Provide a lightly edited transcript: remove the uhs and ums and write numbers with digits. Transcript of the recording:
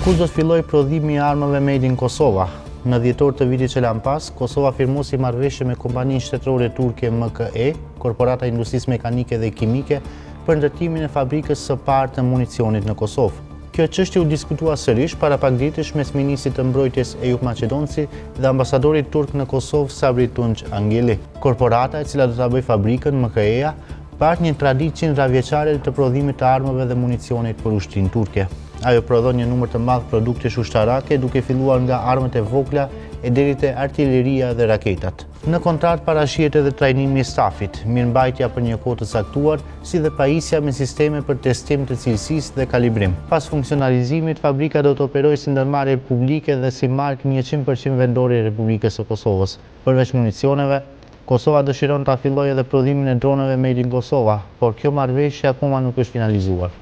Kur do të fillojë prodhimi i armëve Made in Kosova? Në dhjetor të vitit që lamë pas, Kosova firmosi marrëveshje me kompaninë shtetërore turke MKE, Korporata e Industrisë Mekanike dhe Kimike, për ndërtimin e fabrikës së parë të municionit në Kosovë. Kjo çështje u diskutua sërish para pak ditësh mes ministrit të Mbrojtjes Ejup Maqedonci dhe ambasadorit turk në Kosovë Sabri Tunç Angeli. Korporata e cila do ta bëjë fabrikën, MKE-ja, bart një traditë qindravjeçare të prodhimit të armëve dhe municionit për ushtrinë turke. Ajo prodhon një numër të madh produktesh ushtarake, duke filluar nga armët e vogla e deri te artileria dhe raketat. Në kontratë parashihet edhe trajnimi i stafit, mirëmbajtja për një kohë të caktuar, si dhe pajisja me sisteme për testim të cilësisë dhe kalibrim. Pas funksionalizimit, fabrika do të operojë si ndërmarrje publike dhe si markë 100% vendore e Republikës së Kosovës. Përveç municioneve, Kosova dëshiron ta fillojë edhe prodhimin e dronëve Made in Kosova, por kjo marrëveshje akoma nuk është finalizuar.